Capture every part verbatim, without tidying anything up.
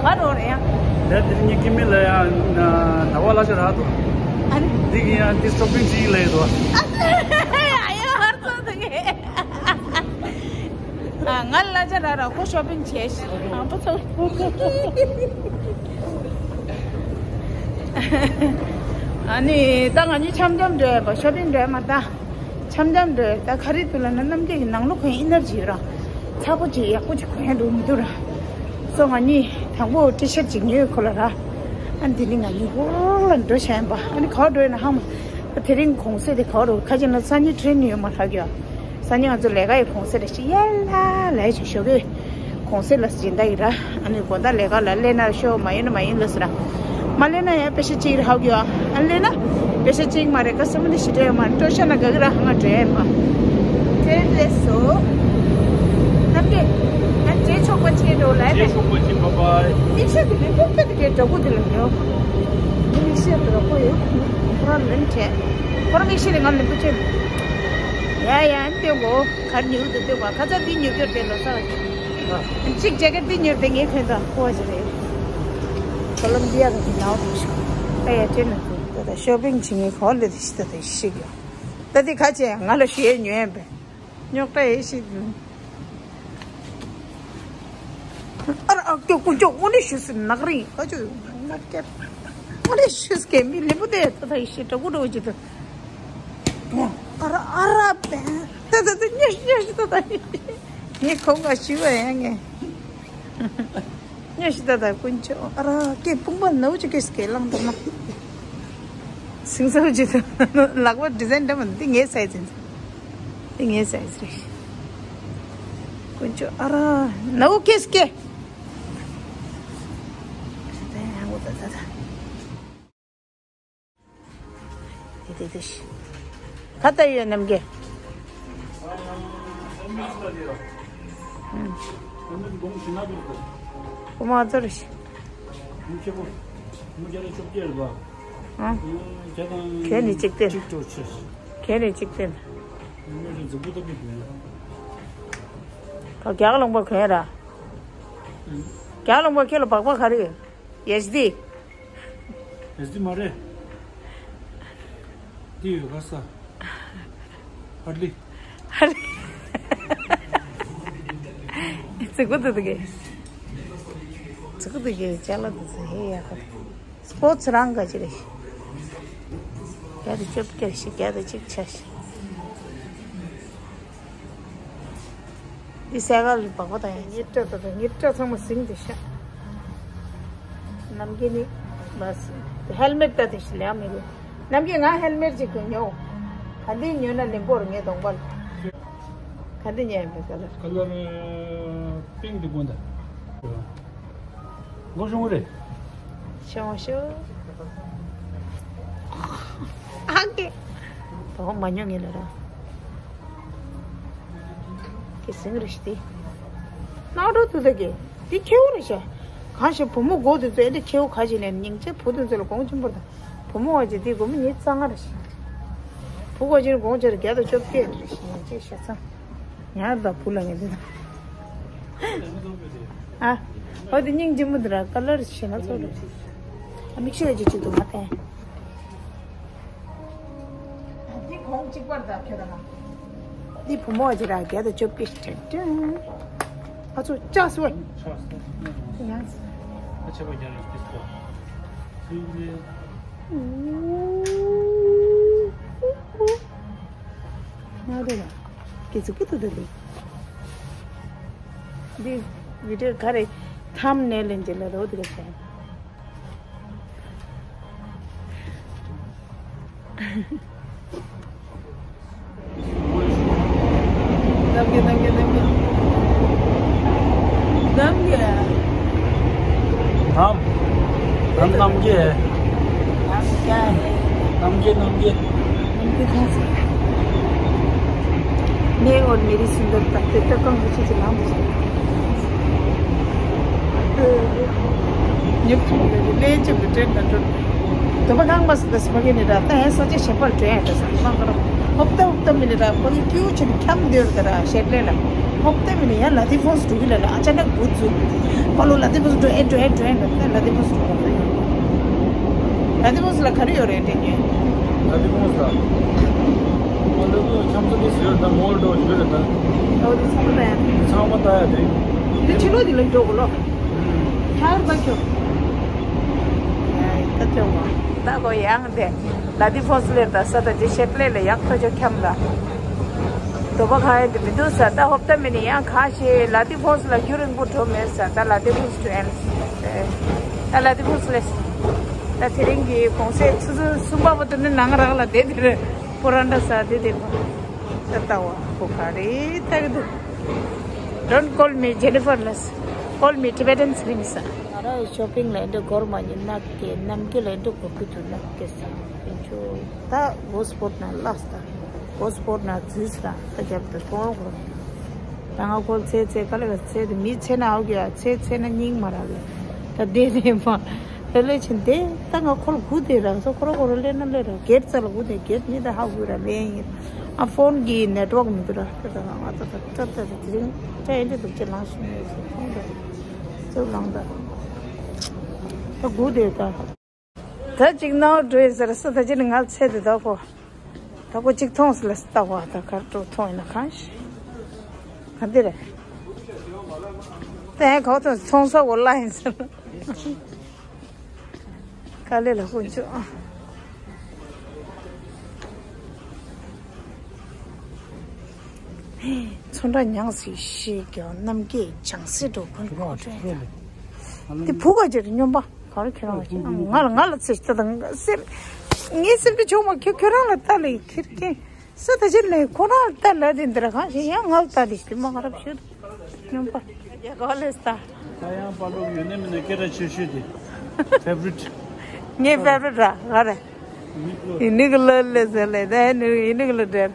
ཨ་རོ་རེད་ཡ། ད་དེ་རིང་ངའི་སྐྱེ་དམན་ལ་ཡང་ཟླ་བ་གླ་ཆ་རག་འདུག་ཨ་ནི། འདི་གི་ཡང་འདི་ཤོ་པིང་ཅིག་ལས་འདུག་ཨ་ཡོ་ཧར་ཚོ་དེ་གི། ཨ་ང་གླ་ཆ་རག་ར་ཁོ་ཤོ་པིང་བྱས་ཤི། ཨ་པོ་ཚོ། ཨ་ནི་ད་ང་གཉིས་འཆམ་འཆམ་འགྲོ་ཡ་པ་ཤོ་པིང་འགྲོ་ཡ་མ་ད། འཆམ་འཆམ་འགྲོ་ད་ག་རེ་འདུག་ལབ་ན་རྣམ་རྒྱལ་གྱི་ནང་ལོགས་ཁོའི་ཨེ་ནར་ཇི་ཡོད་ར། ཚ་པོ་ཅིག་ཡག་པོ་ཅིག་གོན་འགྲོ་མི་འདུག་ར། སོ་ང་གཉིས་དང་པོ་ཊི་ཤར་ཅིག་ཉོས་ཁོ་ལ་ར། ཨ་ནི་དེ་ནི་ང་གཉིས་འོག་ལ་འགྲོ་བྱས་ཡིན་པ། ཨ་ནི་ག་པར་འགྲོ་ཡིན་ན་ཧ་མ། དེ་རིང་གུང་སེང་དེ་ག་པར་འགྲོ་ཁ་ཅིག་ན་སང་ཉིན་ཊི་རེན་ཡོད་མ་ལྷག་གི་ཡ། སང་ཉིན་ང་ཚོ་ལས་ཀ་ཡི་གུང་སེང་རེ་ཞིག་ཡལ་ལ་ལས་ཞིག་ཞོགས་ཀས། གུང་སེང་ལ་སྦྱིན་བདག་ཡིན་ར། ཨ་ནི་དགོང་དག་ལས་ཀ་ལ་སླེབས་ན་ཤོག་མ་ཡིན་ན་མ་ཡིན་ལ་ཟེར་ར། མ་སླེབས་ན་ཡང་པེ་ཤ་གཅིག་རེ་ཧ་གོ་ཡ། ཨ་སླེབས་ན་པེ་ཤ་གཅིག་མ་རེད་ཀ་སེ་མོ་ནི་ཞི་འདྲ་ཡོད་མ་སྤྲོ་ཤ་ན་ག་གི་ར་ཧ་མ་འདྲ་ཡ་མ། དེ་ལས་སོ། ནམ་རྒྱལ། ང་རྗེས་ཆོག་པ་ཆེ་འགྲོ་ལ་རྗེས་ཆོག་པ་ཆེ། བྷའི་བྷའི། མིག་ཤེལ་དེ་ལས་ཁོ་པེ་དེ་གའི་འདྲ་པོ་དེ་ལ་ཡོད། མིག་ཤེལ་དེ་ལ་ཁོ་ཡོད། ཁོ་རང་ལེན་བྱས། ཁོ་རང་མིག་ཤེལ་དེ་ང་ལེན་པོ་ཆེ། ཡ་ཡ་ཨ་ནི་དེ་གོ་གར་ཉུལ་དུ་སྟོན་པ་ཁ་ཚ་འདི་ཉུལ་སྐྱོར་དེ་ལོ་ས་ལ་ཅིག་ཅེ་ཀེ་ཊི་འདི་ཉུལ་དེ་ངའི་ཕན་ཐོགས་ཁོ་བ་ཞིག་རེད། ཀོ་ལོམ་བི་ཡ་གི་ནའོ་དུ་ཤོག་ཨ་ཡ་ཅེ་ན་དུ་ད་ད་ཤོ་པིང་བྱེད་ངའི་གོ་ལེ་དུ་ཤི་ད་དུ་ཤི་གི་ད་དེ་ཁ་ཆེ་ང་ལ་ཞུ་ཡས་ཉོས་ཡན་པས་རྙོག་དྲ་ཡས་ཤི་དུ། ཨ་ར་ཨ་ཀྱོ་ཀུ་ཅོ་དངོས་གནས་ཞུ་སི་ནག་རིང་ཨ་ཅོ་ང་སྐད་དངོས་གནས་ཞུ་སི་སྐད་མི་ལེན་པོ་དེ་ད་ད་ཡི་ཤི་དྲག་པོ་འགྲོ་གི་འདུག་ཨ་ར་ཨ་ར་པེ་ད་ད་ད་ཉེ་ཤི་ཉེ་ཤི་ད་ད་ངས་ཁོང་ག་ཞུ་བ་ཡ་ངས་ཉེ་ཤི་ད་ད་ཀུན་ཅོ་ཨ་ར་སྐད་དཔུང་པ་ནའུ་ཅོ་སྐད་སྐད་ལང་ད་ན་སིང་ས་བ་ཅི་ད་ལག་པ་ཌི་ཛའིན་འདྲ་མ་འདི་ངའི་སའི་ཛིན། འདི་ངའི་སའི་ཛི་རེད། དཀོན་མཆོག་ཨ་ར། ནའུ་ཀེ་སི་ཀེ། དེ་དེ་དེ་ཤི། ཁ་ཏ་ཡོད་ནམ་གེ། ཨུ་མ་ཚོར་ཤི། ཨང་། གན་ནི་གཅིག་སྟེར། གན་ནི་གཅིག་སྟེར། ད་རྒྱག་ལོང་པ་གན་ར། རྒྱག་ལོང་པ་ཁྱེད་ལ་སྦག་སྦག་ག་རེ་ཡོད། ཡེ་ཤི་དི། ཡེ་ཤི་དི་མ་རེད། དི་ཡོད་ག་ས། ཧར་ལི། ཧར་ལི། ཙི་གུ་དུ་དུ་གེ། ཙི་གུ་དུ་གེ་ཅ་ལ་དུ་ཙི་ཧེ་ཡ་ཧར། སི་པོར་ཊི་སི་རང་ག་ཅི་རེད། བརྒྱ་དང་བཅོ་བརྒྱད་ཤི་བརྒྱ་དང་གཅིག་ཆ་ཤི། འདི་སེ་ག་ལ་སྦག་པ་དང་ཡང་ཉིས་སྐྲ་དང་ཉིས་སྐྲ་ཚང་མ་ཟིང་དེ་ཤ། ནམ་རྒྱུན་ནི་བས་ཧེལ་མེ་ཊི་ད་དེ་ཤི་ལ་མི་རུ། ནམ་རྒྱུན་ང་ཧེལ་མེ་ཊི་ཅིག་ཉོ། ག་འདི་ཉོ་ན་ལེན་པོར་ངའི་གདོང་པ་ལ། ག་འདི་ཉོ་ཡིན་པའི་ཀ་ལར། ཀ་ལར་པིང་ཀི་དེ་དགོངས་དག་མགོ་ཤོང་རེད། ཤོང་ཤོ། ཨ་ཀེ། དོ་མ་ཉོ་ངེ་ལ་ར། ཀེ་སིང་རེ་ཤི་ཏི། ནག་འགྲོ་དུ་ད་ཀེ། འདི་ཁེའུ་རེ་ཤ། གང་ཤེ་བུ་མོ་མགོ་དུ་ཚོད་འདི་ཁེའུ་ཁ་ཅིག་ལེན་སྙིང་རྗེ་བུ་དུ་ཚོད་ལ་གོང་ཆེན་པོར་དང་། བུ་མོ་བ་ཅིག་འདི་སྒོར་མོ་ཉི་ཤུ་རྩ་ལྔ་རེ་ཤི། བུ་གོ་ཅིག་གོང་ཆེར་བརྒྱ་དང་བཅོ་བརྒྱད་རེ་ཤི་ཉེ་ཅེ་ཤ་ཚང་། ཉར་དང་བུ་ལ་ངེས་འདི་དང་། ཨ། འོ་དེ་སྙིང་རྗེ་མོ་འདི་ར་ཀ་ལར་ཞེ་ན་ཚོགས་འགྲོ། ཨ་མིག་ཤེལ་གྱི་ཅིག་ཏུ་མ་བསྟན། འདི་གོང་གཅིག་པར་ད་ཁྱོད་རང་། འདི་བུ་མོ་ཅིག་ར་བརྒྱ་དང་བཅོ་བརྒྱད་ཞིག་དྲན་དྲན། ཨ་ཚོ་ལྕགས་སུ་བས། ཡང་། ཨ་ཆེ་བ་རྒྱ་རེ་ཏིས་པོ། ང་རེ་ལ། སྐྱེ་ཚིག་པོ་ཏོ་ཏོ་ཏོ། འདི་བི་ཌིའོ་ག་རེ་ཐམ་ནེལ་ལེན་ཅེ་ལ་རོ་དི་ག་ཤ། ནམ་རྒྱལ་ནམ་རྒྱལ་ནམ་རྒྱལ། ནམ་རྒྱལ། ཐམ། ཐམ་ནམ་རྒྱལ། ནམ་རྒྱལ། ནམ་རྒྱལ་ནམ་རྒྱལ། नमकीन खांसी। मैं और मेरी सुंदरता तेरे तक कम बची चला मुझे। ཉིབ་ཆུང་གི་ལས་ཅིག་གི་དྲན་ན་དྲན། དུ་བ་གང་མ་སི་དེ་སི་མ་གི་ནི་ར་ད་ཧེ་ས་ཅི་ཞེ་པར་དྲན་ཡ་དེ་ས་མ་ག་ར་ཧོབ་ཏ་ཧོབ་ཏ་ མི་ནི་ར་ཁོ་ནི་ཀྱུ་ཆེན་ཁྱམ་འདིར་དེ་ར་ཤེད་ལེ་ལ། ཧོབ་ཏེ་མི་ནི་ཡང་ལ་དི་ཕོངས་འགྲོ་གི་ལ་ལ་ཨ་ཅག་ན་གུ་ཚུ། པ་ལོ་ལ་དི་ཕོངས་འགྲོ་ཨེ་འགྲོ་ཨེ་འགྲོ་ཨེ་འགྲོ་ལ་དི་ཕོངས་འགྲོ། ལ་དི་ཕོངས་ལ་ག་རེ་ཡོད་རེད་དེ་ཉེ། ལ་དི་ཕོངས་ལ། པ་ལོ་ལོ་ཁྱམ་ཚུ་དི་སི་ཡོད་ད་མོལ་འགྲོ་ཡོད་རེད་ད། ཨོ་དི་ཚང་མ་ད་ཡ། ཚང་མ་ད་ཡ་དེ། དེ་ཕྱི་ལོ་དི་ལ་འགྲོ་གོ་ལོ། ཁྱར་ད་ཁྱོ། ད་ཁྱོ་མ། ད་གོ་ཡང་དེ། ལ་དི་ཕོངས་ལེར་ད་ས་ད་ཅི་ཤེད་ལེ་ལ་ཡག་ཐོ་ཅོ་ཁྱམ་ད། དོ་པ་ཁ་ཡ་དེ་མི་འདུག་ས་ད་ཧོབ་ད་མི་ནི་ཡང་ཁ་ཤེ་ལ་དི་ཕོངས་ལ་རྒྱུ་རིང་པོ་འགྲོ་མེད་ས་ད་ལ་དི་ཕོངས་ཏུ་ཨེན། ད་ལ་དི་ཕོངས་ལེ། ད་དེ་རིང་གི་གོང་སེ་ཚུ་ཚུ་གསུམ་པ་བོ་དུ་ནི་ནང་རག་ལ་དེ་དེ་རེད་པོ་ར་འདྲ་ས་དེ་དེ་གོ། ད་ད་བ་གོ་ག་རེ་ད་གི་འདུག Don't call me Jennifer ལས། Call me Tibetan Slim ས། ང་རང་ཤོ་པིང་ལ་འདི་སྒོར་མ་ཉིན་ནག་གི་ནམ་གི་ལ་འདི་གོ་གི་འདུག་ནག་གི་ས་ཡིན་ཆུ། ད་གོ་སྤོར་ན་ལགས་ད། གོ་སྤོར་ན་རྫིས་ད་ད་རྒྱབ་ཏུ་ཐོང་གོ། ད་ང་ཁོལ་ཚེ་ཚེ་ག་ལེ་ག་ཚེ་དེ་མི་ཚེ་ན་ཨོ་གི་ཡ་ཚེ་ཚེ་ན་སྙིང་མ་རག་གི། ད་དེ་དེ་མ་ད་ལེ་ཆེན་དེ་ད་ང་ཁོལ་གུ་དེ་ར་སོ་ཁོ་ར་ཁོ་ར་ལེ་ན་ལེ་ར་གེར་ཙ་ལ་གུ་དེ་གེར་ནི་ད་ཧ་གུ་ར་ལེ་ཡིན། ཨ་ཕོན་གི་ནེཊ་ཝརཀ་མི་འདུག་ར། ད་ད་ང་ད་ད་ད་ད་ད་དེ་རིང་ད་ཨེ་འདྲ་འདུག་ཅེ་ལངས་ཤིང་ཡོད་ཟེར་ཁོང་ད་ཚུར་ལངས་ད། ད་སྒུག་བསྡད་ད། ད་ཅིག་ནའོ་འགྲོ་ཡིན་ཟེར་སུ་ད་ཅི་ནི་ང་ཚེ་དེ་ད་ཁོ། ད་ཁོ་ཅིག་མཐོང་སི་ལ་སི་ལྟ་བ་ད་གར་འགྲོ་མཐོང་ཡིན་ན་གང་ཞིག་ག་འདི་རེད། ད་ཡང་ག་བ་མཐོང་སོང་ས་འོ་ལ་ཡིན་ཟེར། དཀའ་ལས་ལ་ཀུན་སྤྱོད། ཚོན་ཁྲ་མྱངས་སི་ཤེས་ཀྱང་རྣམ་རྒྱལ་ལྗང་སེ་འགྲོ་ཁུལ་གོ་དྲན། དེ་བུ་ག་ཅེར་སྨྱོན་པ་ག་རེ་ཁྱོད་རང་བ་ཅེར་ང་ལ་ང་ལ་ཚེ་ལྟ་དང་སེར། ངའི་སེམས་པའི་ཆུང་མ་ཁྱོད་ཁྱོད་རང་ལ་ལྟ་ལ་ཡི་ཁྱེར་ཁན། སུ་ད་ཕྱིར་ལས་ཁོ་རང་ལྟ་ལ་དེ་འདིར་གང་ཞིག་ཡང་ང་ལ་ལྟ་ལ་ཞིག་མ་ང་རབ་ཤོད་སྨྱོན་པ། ཡ་གོ་ལེ་སྟ། ད་ཡང་པ་ལོ་ཡོད་ནི་མིན་ན་སྐད་གྲགས་ཆེ་ཤོས་དེ། ཕེབ་རིཊ། ངའི་ཕེབ་རིཊ་ར་ག་རེ། ཡུ་ནིག་ལོ་ལེ་ཟེར་ལེ་ད་ཡུ་ནིག་ལོ་འདྲེར།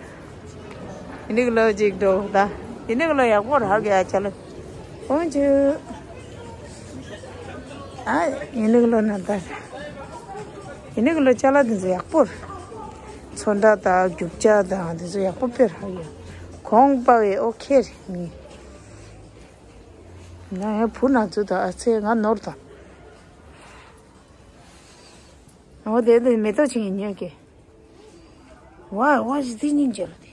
ཡུ་ནིག་ལོ་ཅིག་འགྲོ་ད། ཡུ་ནིག་ལོ་ཡག་པོ་རག་གི་ཨ་ཅ་ལོ། འོང་ཅུ། ཨ་ཡུ་ནིག་ལོ་ན་ད། ཡུ་ནིག་ལོ་ཅ་ལག་འདི་ཚོ་ཡག་པོ་རེད། ཚོན་ཁྲ་དང་རྒྱུ་ཆ་དང་འདི་ཚོ་ཡག་པོ་དཔེ་རག་ཡོད། གོང་པ་བའི་ཨོ་ཁེ་རེད་མི། ང་ཡང་བུ་ན་ཚོད་དང་ཨ་ཚེ་ང་ནོར་དང་། འོ་དེ་དེ་མེ་ཏོག་ཆིངས་ཉོས་ཀྱི། ཝ་ཝ་ཞི་དེ་སྙིང་རྗེ་ལ་དེ།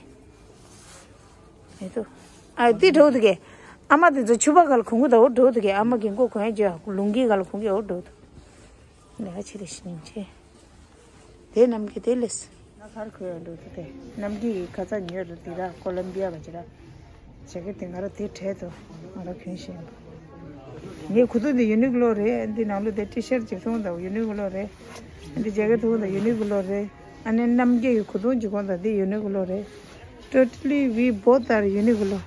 མེ་ཏོག་ཨ་དེ་འགྲོ་འདུག་གས། ཨ་མ་དེ་ཚོ་ཕྱུ་པ་ག་ལ་གུང་གུ་དང་འོ་འགྲོ་འདུག་གས། ཨ་མ་གི་མགོ་གོན་རྒྱུ་ལུང་གི་ག་ལ་གུང་གི་འོ་འགྲོ་འདུག་ལས་ཀ་བྱེད་དེ་སྙིང་རྗེ། དེ་རྣམས་ཀྱི་དེ་ལས། ང་གར་ཁོས་འགྲོ་དུ་དེ་རྣམ་རྒྱུན་གྱི་ཁ་ཚ་ཉོས་རུ་དེ་ར་ཀོ་ལམ་བི་ཡ་ག་ཅི་ར། ཇེ་ཀེ་ཊི་དེ་ང་ར་དེ་བྲལ་དུ་ང་ར་གྱོན་བཞིན་པ། ངའི་གོས་ཐུང་དེ་ཡུ་ནིག་ལོ་རེད། འདི་ནང་ལོ་དེ་ཊི་ཤར་ཅིག་མཐོང་དང་ཡུ་ནིག་ལོ་རེད། འདི་ཇེ་ཀེ་ཊི་མཐོང་དང་ཡུ་ནིག་ལོ་རེད། ཨ་ནི་རྣམ་རྒྱལ་གྱི་གོས་ཐུང་ཅིག་གོན་དང་འདི་ཡུ་ནིག་ལོ་རེད། Totally we both are Uniqlo.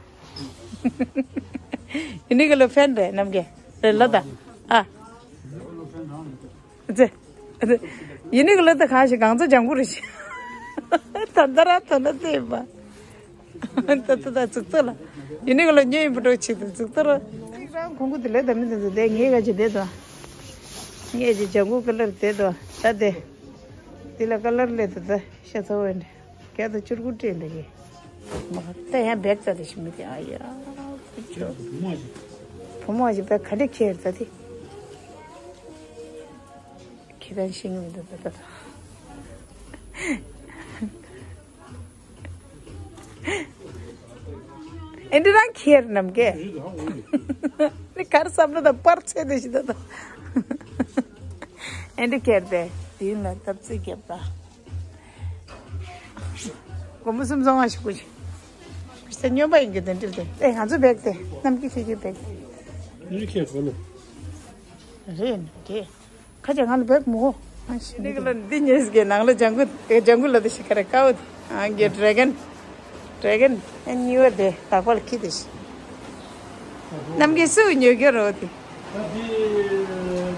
Uniqlo ཕན་རེད་རྣམ་རྒྱལ་རེད་ལ་ད། ཨ། ཙེ། ཡུ་ནིག་ལོ་ད་གང་ཞིག་གང་ཚོ་ལྗང་གུ་རེད་ཤི། ད་ད་ར་ད་ན་ཏེ་བ། ད་ད་ད་ཙུག་ཙུག་ལ། ཡུ་ནིག་ལོ་ཉོས་ཡིན་པ་འགྲོ་ཆེད་དུ་ཙུག་ཙུག་ར། ཅིག་རང་ཁོང་གུ་དེ་ལས་ད་མི་དེ་ཚོ་དེ་ངའི་ག་ཅི་དེ་དོ། ངའི་ཅི་ལྗང་གུ་ཀ་ལར་དེ་དོ། ད་དེ། དེ་ལ་ཀ་ལར་ལས་དེ་ད་ཤ་ཚ་བ་ཡིན། བརྒྱ་དང་བཅུ་དགུ་སྤྲད་འདུག་གི། མ་ད་ཡང་བེག་ཙ་དེ་ཞིག་མི་དེ་ཨ་ཡ། བུ་མོ་ཞིག་བུ་མོ་ཞིག་བེག་ག་འདྲ་ཁྱེར་ཙ་དེ། ཁྱེད་རང་ཤེས་ངེས་མི་འདུག་ད་ད། ཨེ་འདྲ་རང་ཁྱེར་རྣམས་ཀས། ནི་གར་བསམ་བློ་དང་པར་ཚད་དེ་ཞིག་ད་ད། ཨེ་འདྲ་ཁྱེར་ཏེ་དེ་ཡིན་ལ་སྟབས་རྩེ་རྒྱབ་ད། སྒོར་མོ་སུམ་སྟོང་ལྔ་ཞིག་དགོས་ཤིག་ཁུ་ཤི་ད་སྨྱོན་པ་ཡིན་གྱི་དོན་འགྲིལ་ཏེ་ཨེ་ང་ཚོ་བེག་སྟེ་རྣམ་རྒྱལ་ཁྱེད་ཀྱི་བེག་སྟེ། ནི་ཁྱེད་གོ་ལོ། རེད་ནི་དེ། ཁ་ཅིག་ང་ལ་བེག་མོ། ཨ་ཤི་ནི་གི་ལ་འདི་ཉེས་ཀྱི་ནང་ལ་ལྗང་གུ་ལྗང་གུ་ལ་དེ་ཤི་ཁ་ར་ཀའོ་དེ་ཨ་གི་ཌྲེ་གན། ཌྲེ་གན་ཨེ་ནི་ཡོད་དེ་ལག་པ་ལ་ཁྱི་དེ་ཤི། རྣམ་རྒྱལ་སུ་ཉོ་རྒྱུ་རོ་དེ། ད་དེ།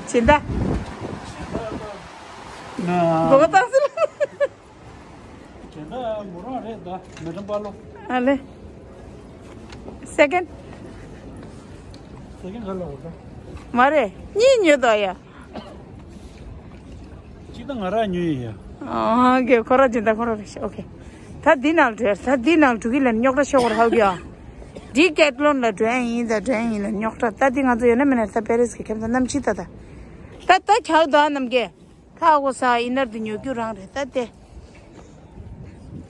ཕྱིན་ད། ན། གོ་བ་བཏང་སྲིད། དེ་འདྲ་མོ་རང་རེད་ད་མེ་ཏམ་པ་ལོ། ཨ་ལེ། སེ་ཀེན། སེ་ཀེན་ག་ལ་འོ་ད། མ་རེད་གཉིས་ཉོས་དོ་ཡ། གཅིག་ད་ང་རང་ཉོས་ཡིན་ཡ། ཨ་གེ་ཁོ་ར་ཇི་ད་ཁོ་ར་རེད་ཤག་ཨོ་ཁེ། ད་འདི་ནང་འགྲོ། ད་འདི་ནང་འགྲོ་གི་ལ་རྙོག་དྲ་ཤོར་བར་ཧ་གི་ཡ། ཌི་ཀེ་ཐ་ལོན་ལ་འགྲོ་ཡ་ཡིན། ད་འགྲོ་ཡ་ཡིན་ལ་རྙོག་དྲ། ད་འདི་ང་ཚོ་ཡོད་ན་མེད་ན་ད་པེ་རིས་ཀྱི་ཁེམ་ད་གནམ་གཤིས་ད་ད། ད་ད་ཁྱག་ད་རྣམ་རྒྱལ། ཁ་འོ་ས་ཨིན་ནར་དུ་ཉོ་རྒྱུ་རང་རེད་ད་དེ།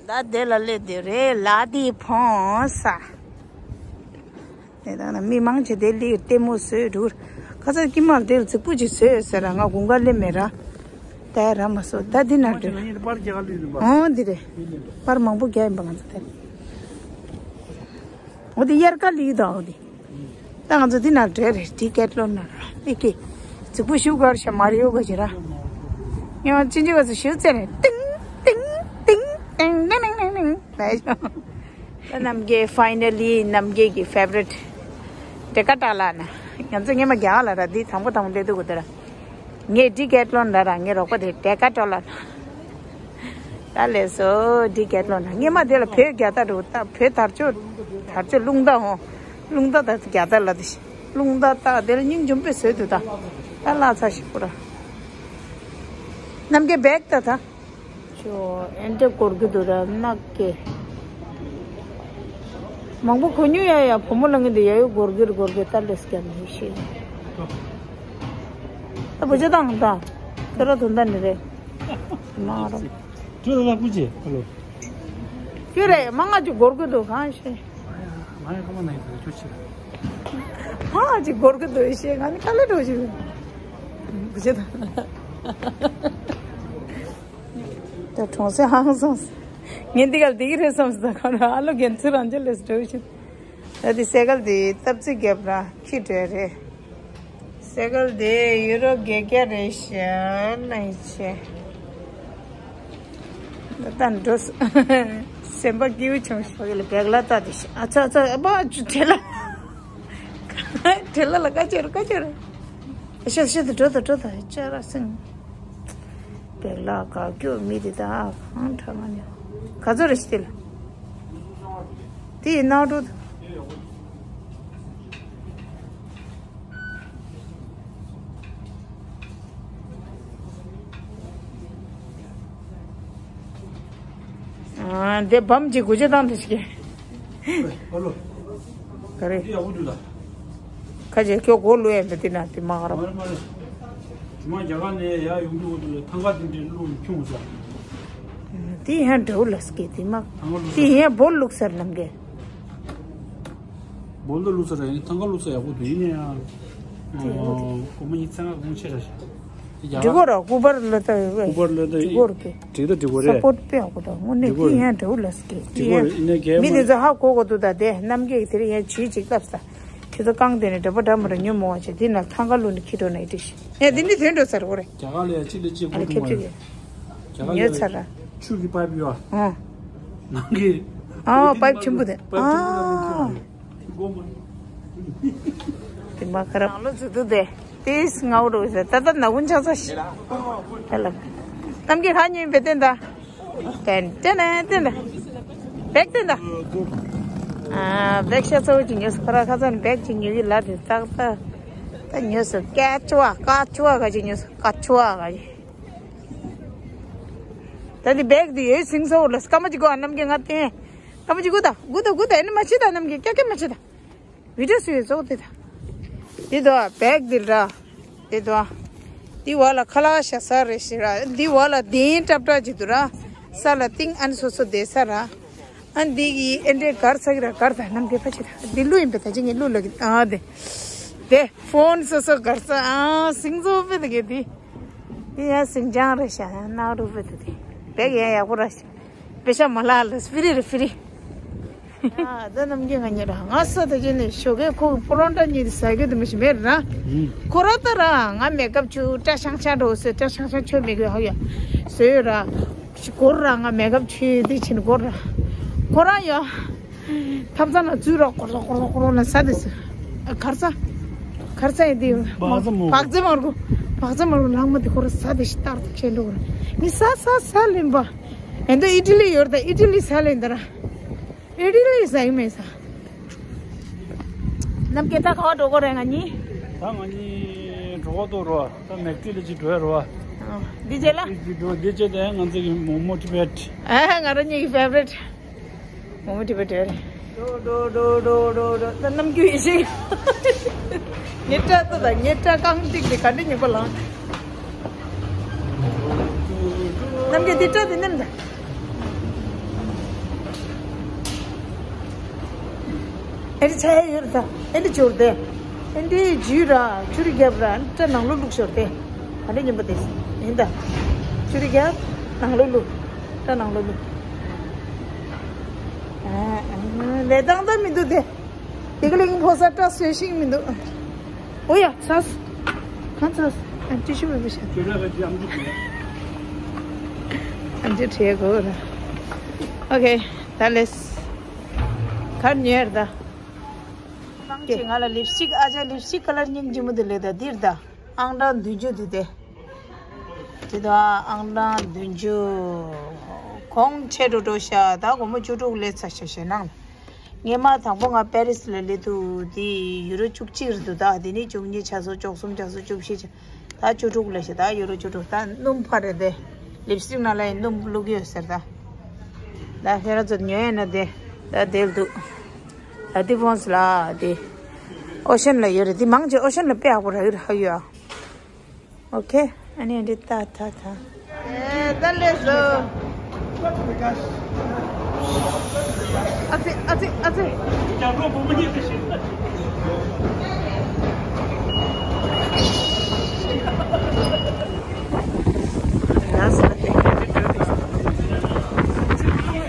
ད་དེ་ལ་སླེབས་དེ་རེད་ལ་དེ་ཕོང་ས། དེ་དག་ན་མི་མང་ཆེ་དེ་ལི་ལྟད་མོ་བཟོས་འདུག་ཁ་ཚ་ཀི་མར་དེ་ལ་རྫིག་པོ་ཅིག་བཟོས་ཟེར་ར། ང་དགུན་ཁ་སླེབས་མེད་ར། ད་ར་མ་སོ་ད་འདི་ན་འགྲོ། ཨོ་འདི་རེད། པར་མང་པོ་རྒྱག་ཡིན་པ་ང་ཚོ་ད། འོ་དེ་དབྱར་ཁ་ལི་དང་འོ་དེ། ད་ང་ཚོ་འདི་ན་འགྲོ་རེད། ཌི་ཀེ་ཐ་ལོན་ན་ར་ཨེ་ཀེ། རྫིག་པོ་ཞུ་གར་ཤ་མ་རི་ཡོ་ག་ཞེ་ར། ངས་ཅི་འཇིག་ག་ཚོ་ཞུ་ཙེ་ནས་ཏིང་ཏིང་ཏིང་ཏིང་ཏིང་ཏིང་ཏིང་ཏིང་། ད་རྣམ་རྒྱལ་ཕའི་ནལ་ལི་རྣམ་རྒྱལ་གྱི་ཕེ་ཝ་རིཊ་ཌེ་ཀ་ཊ་ལ་ན། ང་ཚོ་སྔས་མ་རྒྱ་གར་ལ་ར་འདི་དང་པོ་དང་པོ་སླེབས་དུས་གོ་དེ་ར། ངས་ཌི་ཀེ་ཐ་ལོན་ལ་ར་ངའི་རོགས་པ་དེ་ཌེ་ཀ་ཊ་ལ་ན། ད་ལས་སོ་ཌི་ཀེ་ཐ་ལོན་ན། སྔས་མ་དེ་ལ་བོད་རྒྱ་ཐག་འགྲོ་ད་བོད་དར་ལྕོག་དར་ལྕོག་རླུང་རྟ་འོང་། རླུང་རྟ་ད་རྒྱ་ཐག་ལ་དེ་ཤི་རླུང་རྟ་ད་དེ་ལ་སྙིང་འཇོམས་པའི་བཟོས་དུས་ད་ད་ལ་ཚ་ཞིག་པོ་ར། རྣམ་རྒྱལ་བེག་ད་ད། ཅོ་ཨེ་འདྲ་སྒོར་གི་འདུག་ར་ནག་གེ། མང་པོ་གོ་ཉུ་ཡ་ཡ་བུ་མོ་ལ་ངི་འདི་ཡ་ཡོ་སྒོར་གི་ར་སྒོར་གི་ད་ལེས་ཀྱང་མི་ཤེས། ད་བུ་ཅོ་དང་ད་ཁྱོད་ར་དུང་ད་ནི་རེད། མ་ར། ཁྱོད་ལ་ཀུ་ཅེ་ཧ་ལོ། ཁྱོད་རེད་མ་ང་ཅི་སྒོར་གི་འདུག་གང་ཤེས། ང་ཡ་ཀ་མ་ན་ཡི་ཁྱོད་ཆེ། མ་ང་ཅི་སྒོར་གི་འདུག་ཤེས་ང་ནི་ཁ་ལེ་འགྲོ་ཞིག་བུ་ཅོ་དང་། ད་གྲོང་གསེབ་ཧང་སངས། ངས་འདི་གར་འདི་གི་རེད་བསམ་སོང་། ད་ཁོ་རང་ཨ་ལོ་རྒན་ཚུལ་རང་ཅག་ལས་སུ་འགྲོ་བཞིན། ད་འདི་སེ་གལ་འདི་སྟབས་རྩེ་རྒྱབ་ར་ཁྱི་འདྲ་རེད། སེ་གལ་འདི་ཡུ་རོ་བརྒྱད་བརྒྱ་རེད་ཤག་ན་ཡི་ཆེ། ད་ད་འགྲོ་སོ། སེམས་པ་སྐྱིད་པོ་བྱུང་ཤག་ལ་བེག་ལ་ལྟ་དེ་ཤག་ཨ་ཚ་ཨ་ཚ་ཨ་ཕ་ཆུ་བྲེལ་ལ། བྲེལ་ལ་ལ་ཀ་ཅོ་ར་ཀ་ཅོ་ར། ཤ་ཤ་དུ་འགྲོ་ད་འགྲོ་ད་ཅ་ར་སེང་། བེག་ལ་ག་སྐྱོ་མི་དེ་ད་གང་དྲག་མ་ནི། ག་ཚོད་རེ་ཞིག་དེ་ལ། དེ་ཡི་ནང་འགྲོ་ད། ཨ་འདི་བམ་གྱི་དགུ་བརྒྱ་བཏང་དུ་ཞིག་ཨ་ལོ། ག་རེ། འདི་ཡག་པོ་འདུག་ད། ཁ་ཅིག་ཁྱོད་སྒོ་ལུ་ཡས་འདི་ན་དེ་མ་ར། མ་རེད་མ་རེད། ཇུ་མ་རྒྱ་གར་ནས་ཡར་ཡོང་དུས་འོ་དུ་ཐང་ག་དེ་འདྲའི་ལུང་ཁྱུང་ཟ། དེ་ཡང་འདྲ་བོ་ལ་སྐད་དེ་མ། ཐང་ག་ལུག་དེ་ཡང་བོ་ལུག་སར་ནམ་གས། བོ་ལུག་ལུག་སར་ཡིན་ཐང་ག་ལུག་སར་ཡག་པོ་འདུག་ཡིན་ནའང་། དེ་ཡོད་དེ། སྒོར་མོ་ཉི་ཚེ་ལྔ་གོང་ཆེ་ར་ཞིག་འགྲིག་གོ་ར་སྐུ་པར་ལ་ལྟ་ཡོད་པས། སྐུ་པར་ལ་ལྟ་འགྲིག་གོ་ར་གི། འགྲིག་ད་འགྲིག་གོ་རེད། སཔོར་དཔེ་ཡག་པོ་དང་དངོས་གནས་འགྲིག་གོ་དེ་རེད། ཡང་འདྲ་བོ་ལ་སྐད་དེ་འགྲིག་གོ་ཡང་རེད་ཡིན་ནའི་གལ་མི་མ་དེ་ཚོ་ཧ་གོ་གོ་འདུག་ད་དེ་རྣམ་རྒྱལ་གྱི་དེ་རིང་ཡང་བྱིས་ཅིག་བཏབ་ས། ཁྱེད་ཚོ་རྐང་དེ་ནས་འགྲོ་པ་འདྲ་མ་འདྲ་ཉོ་མོ་བ་བྱེད་དེ་ན་ཐང་ག་ལུ་ནས་ཁྱི་འགྲོ་ན་ཡི་ཏི་ཤི་ཡ་དེ་འདི་དོན་འགྲོ་ཚར་གོ་རེད། རྒྱ་གར་ལ་ཡ་གཅིག་ལ་གཅིག་ཨ་ལ་གོ་ཁེབས་ཐུབ་མ་ཅིག་རེད། རྒྱ་གར་ཉོ་ལ་ཚར་ར། ཆུ་གི་པའིབ་ཡོད་ཨ། ཨང་། ནང་གི་ཨ་པའིབ་ཆེན་པོ་དེ་པའིབ་ཆེན་པོ་ཨ། དེ་ནང་གི་ཁྱི་འགྲོ་རེད། དེ་མ་ཁ་ར་ནང་ལོ་ཚུ་དུ་དེ་ཏིས་ངའུ་རུ་ཟེར་ད་ལྟ་ན་ཀུན་ཆགས་ས་ཤི། ཧེ་ལ། གཏམ་གྱི་ཁ་ཉིན་པེ་ཏན་ད། ཏན་ཏན་ཏན་ད། བེག་ཏན་ད། ཨ་བེག་ཤ་ཚ་བོ་ཅིག་ཉོས་སོ་ཁ་ར་ཁ་ཚ་ནི་བེག་ཅིག་ཉོ་གི་ལ་དེ་ཏག་ཏག་ད་ཉོས་སོ་ཀ་ཅུ་བ་ཀ་ཅུ་བ་ག་ཅིག་ཉོས་སོ་ཀ་ཅུ་བ་ག་ཅིག་ད་དེ་བེག་དེ་ཡོད་སིང་སོ་ལ་སྐར་མ་ཅིག་གོ་ཨ་ནམ་གྱི་ང་ཏན། སྐར་མ་ཅིག་གུ་ད་གུ་ད་གུ་ད་ཨེ་ནི་མ་ཆི་ད་ནམ་གྱི་ཀྱ་ཀྱ་མ་ཆི་ད། བི་ཌི་ཡོ་བཟོ་དེ་ད། དེ་དོ་བེག་དེ་ར། དེ་དོ། དེ་བ་ལ་ཁ་ལག་ཤ་ས་རེ་ཞིག་ར། དེ་བ་ལ་དེན་ཏྲབ་ཏྲ་ཅིག་འདུག་ར། ས་ལ་ཏིང་ཨན་སོ་སོ་བསྡད་ས་ར། ཨན་དེ་གི་ཨེ་འདྲའི་གར་ས་གི་ར་གར་ད་ནམ་དེ་ཕ་ཆི་ད། དེ་ལུ་ཡིན་པའི་ད་ཅི་ངས་ལུ་ལ་གི་ཨ་དེ། དེ་ཕོན་སོ་སོ་གར་ས་ཨ་སིང་སོ་པེ་དེ་གི་དེ། དེ་ཡང་སིང་ཅང་རེ་ཤ་ན་རུ་པེ་དེ་དེ། བེག་ཡང་ཡག་པོ་ར་ཤ། པེ་ཤ་མ་ལ་ལ་སྤི་རི་རི་སྤི་རི། ཨ་ད་ནམ་གྱི་ང་ཉེ་ར་ང་ས་ད་ཅི་ནས་ཞོགས་ཀས་ཁོ་གི་པོ་རོན་ཊ་གཉིས་དེ་ཟ་གི་དེ་མི་ཤི་མེད་ར། ཁོ་ར་ད་ར་ང་མེ་ཀབ་ཆུ་ཏྲ་ཤང་ཤང་འགྲོ་སོ་ཏྲ་ཤང་ཤང་ཆོ་མེ་གི་ཧ་ཡ་སོ་ཡོད་ར། ཤི་གོར་ར་ང་མེ་ཀབ་ཆུ་དེ་ཕྱིན་གོར་ར། ཁོ་ར་ཡ། ཐབ་ཚང་ལ་འཛུལ་ར་ཀོར་ལོ་ཀོར་ལོ་ཀོར་ལོ་ན་ས་དེ་སི། ཨ་གར་ས། གར་ས་ཡིན་དེ། བག་ཙམ་མོ། བག་ཙམ་མོ་རྒོ། བག་ཙམ་མོ་རྒོ་ལང་མ་དེ་ཁོ་ར་ས་དེ་ཤི་ཏར་དེ་ཆེན་འགྲོ་གོ་ར། ནི་ས་ས་ས་ལེན་པ། ཨེ་འདོ་ཨི་ཏི་ལི་ཡོད་ད་ཨི་ཏི་ལི་ས་ལེན་ད་ར། ཨི་ཏི་ལི་ས་ཡིན་མེད་ས། ནམ་སྐད་ད་ག་བ་འགྲོ་གོ་རེ་ང་གཉིས། ད་ང་གཉིས་འགྲོ་གོ་ཏོ་རོ། ད་མེག་ཏི་ལི་ཅི་འགྲོ་ཡ་རོ། འདི་རྗེས་ལ། འདི་བྱས་ཏེ་ང་ཚོ་གི་མོ་མོ་ཊི་བེཊ། ཨ། ང་རང་ཉིད་ཀྱི་ཕེ་ཝ་རེཊ། མོ་མོ་ཊི་བེཊ་རེད། འགྲོ་འགྲོ་འགྲོ་འགྲོ་འགྲོ་འགྲོ། ད་ནམ་རྒྱུན་ཡེ་ཤེས། ངའི་སྐྲ་ད་ད་ངའི་སྐྲ་རྐང་གཅིག་དེ་ག་འདྲ་ཉེས་པ་ལངས། ནམ་རྒྱུན་འདི་སྐྲ་དེ་ནེམ་ད། ཨེ་འདྲ་ཆ་ཡ་ཡོད་རེད་ད། ཨེ་འདྲ་འབྱོར་ཏེ། ཨེ་འདྲའི་འཇུས་ར་ཆུ་རུ་རྒྱབ་ར་སྐྲ་ནང་ལོགས་བླུགས་ཤོར་ཏེ། ག་འདྲ་ཉེས་པ་དེ་ཡིན་ད། ཆུ་རུ་རྒྱབ། ནང་ལོགས་བླུགས། སྐྲ་ནང་ལོགས་བླུགས། ཨ། ཨ། ལས་སྟངས་ད་མི་འདུག་སྟེ། དེ་ག་ལིང་ཕོ་ས་སྐྲ་བཟོས་ཤིང་མི་འདུག། ཨོ་ཡ་ཚ། གང་ཚ། ཨ། ཏི་ཤུ་པེ་པར་ཤ། ཨམ་ཅོག་བྲིས་དགོས་ར། ཨོ་ཁེ། ད་ལེས། གར་ཉེར་ད། སྤང་ཆེ་ང་ལ་ལིབ་སི་ཊིག་ཨ་ཅག་ལིབ་སི་ཊིག་ཁ་ལར་སྙིང་རྗེ་མོ་དེ་ལས་ད་འདིར་ད། ཨང་གྲངས་བདུན་ཅུ་དེ་དེ། དེ་ད་ཨང་གྲངས་བདུན་ཅུ། གོང་ཆེ་འགྲོ་འགྲོ་ཤ། ད་སྒོར་མོ་བཅུ་དྲུག་ལས་ཚ་ཤ་ཤ་ནང་། ངས་མ་དང་པོ་ང་པེ་རི་སི་ལ་སླེབས་དུས་དེ་ཡུ་རོ་བཅུ་གཅིག་རེད་འདུག་ད་དེ་ནས་བཅུ་གཉིས་ཆ་སོང་། བཅུ་གསུམ་ཆ་སོང་། བཅུ་བཞི་ཆ། ད་བཅུ་དྲུག་ལ་ཤི། ད་ཡུ་རོ་བཅུ་དྲུག་ད་སྣུམ་ཕར་རེད་དེ། ལིབ་སི་ཊིག་ནང་ལ་ཡིན་སྣུམ་བླུག་གི་ཡོད་ཟེར་ད། ད་ཁྱེད་རང་ཚོ་ཉོ་ཡས་ན་དེ། ད་དེ་ལ་འདུག་ད་དེ་ཕོན་སི་ལ་དེ། ཨོ་ཤན་ལ་ཡོད་རེད། དེ་མང་ཆེ་ཨོ་ཤན་ལ་དཔེ་ཡག་པོ་རག་ཡོད་རག་ཡོད་ཨ། ཨོ་ཁེ། ཨ་ནི་འདི་ད་ད་ད། ཨེ། ད་ལེ་སོ། ཨ་ཙི་ཨ་ཙི་ཨ་ཙི། ལགས་སོ།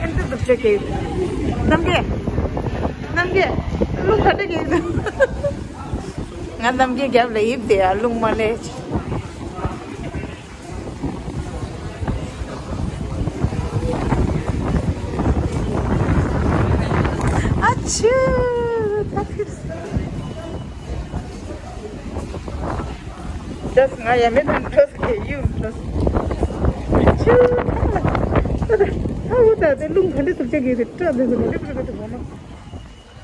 ཨེ་འདི་འདུག་ཅེས་ཀྱི། རྣམ་རྒྱལ། རྣམ་རྒྱལ། རླུང་ག་འདྲ་གི་འདུག་ང་རྣམ་རྒྱལ་རྒྱབ་ལ་ཡིབ་དེ་ཡ་རླུང་མ་ལས། ཨ་ཆུ། ད་ཕིར། ད་ང་ཡ་མེད་དང་འགྲོ་ཟེར་ཡུལ་འགྲོ་ཟེར། ཨ་ཆུ། ད་ད་ད་འུ་ད་དེ་རླུང་ག་འདྲ་ཐུབ་ཆ་གི་རེད་སྐྲ་དེ་ཚོ་རེ་རེ་རེ་དེ་བོ་ན།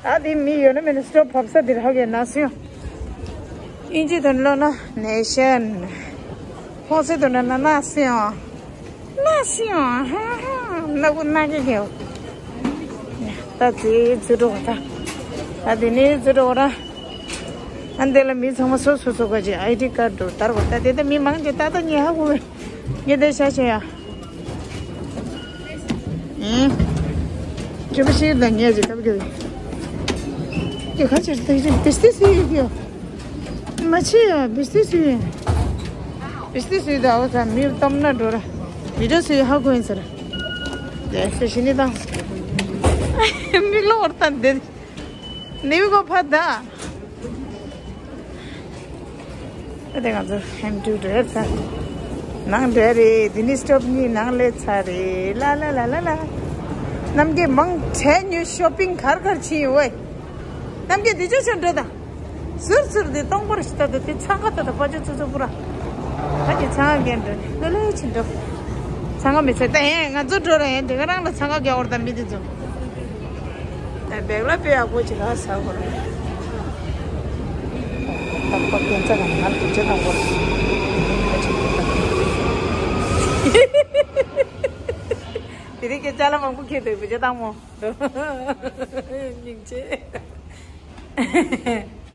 ད་དེ་མི་ཡོད་ན་མེད་ན་སི་ཊོབ་བབས་ས་དེར་ཧ་གོ་ན་སི་ཡོང་། དབྱིན་ཇི་དུ་ཀློག་ན་ནེ་ཤན། ཧོང་སི་དུ་ན་ན་ན་སི་ཡོང་། ན་སི་ཡོང་། ཧ་ཧ། ན་གུ་ན་གི་གེའོ། ད་དེ་ཚུར་འགྲོ་བ་ད། ད་དེ་ནས་ཚུར་འགྲོ་བ་ར། ཨ་འདི་ལ་མི་ཚང་མ་སོ་སོ་སོ་ག་ཅི་ཨའི་ཌི་ཀར་འགྲོ་དར་བ་ད་དེ་ད་མི་མང་ཅིག་ད་ད་ཉེ་ཧ་གོ་བས། ངས་དེ་ཤ་ཤ་ཡ། ཨེ། ཅི་མ་ཤེས་ད་ངས་ཅི་ཀབ་ཀྱི། ཀྱི་ཁ་ཆེར་དེ་ཅི་བིས་ཏི་སི་ཡི་གི། མ་ཆེ་ཡ་བིས་ཏི་སི་ཡི། བིས་ཏི་སི་ཡི་ད་འོ་ད་མི་གཏམ་ན་འགྲོ་ར། བི་ཌི་ཡོ་སི་ཧ་གོ་ཡིན་ཟེར། དེ་སེ་ཤི་ནི་དང་། མི་ལོ་བར་ད་འདི། ནི་བི་གོ་ཕ་ད། ཨ་དེ་ང་ཚོ་ཧེམ་ཊུ་འགྲོ་ཡ་ཚར། ནང་འགྲོ་ཡ་རེད། དེ་ནི་སི་ཊོབ་གཉིས་ནང་ལས་ཚར་རེད། ལ་ལ་ལ་ལ་ལ། རྣམ་རྒྱལ་མང་ཆེ་ཉོ་ཤོ་པིང་གར་གར་ཕྱིན་ཡོད་བས། རྣམ་རྒྱལ་དེ་ཅོ་ཅོ་འགྲོ་དང་། ཟུར་ཟུར་དེ་སྟོང་པར་ཞིག་ད་དེ་ཚང་ཁ་ད་ད་པ་ཅོ་ཚོ་ཚོ་པུ་ར། ད་ཀྱི་ཚང་ཁ་འགན་འགྲོ་ནི་ལོ་ལེ་ཕྱིན་འགྲོ། ཚང་ཁ་མི་ཚེ་ད་ཡང་ང་ཚོ་འགྲོ་ར་ཡང་དེ་ག་རང་ལ་ཚང་ཁ་རྒྱག་བར་ད་མི་དེ་ཚོ། ཨ་བེག་ལ་པེ་ཡག་པོ་ཅིག་ལ་ཟ་དགོས་རེད། ད་ཁོ་སྐྱེན་ཚ་གང་ང་དུ་ཅེ་དང་པོ་རེད། དེ་རིང་སྐད་ཆ་ལ་མང་པོ་ཁྱེད་དུ་བུ་ཅེ་དང་མོ། སྙིང་རྗེ།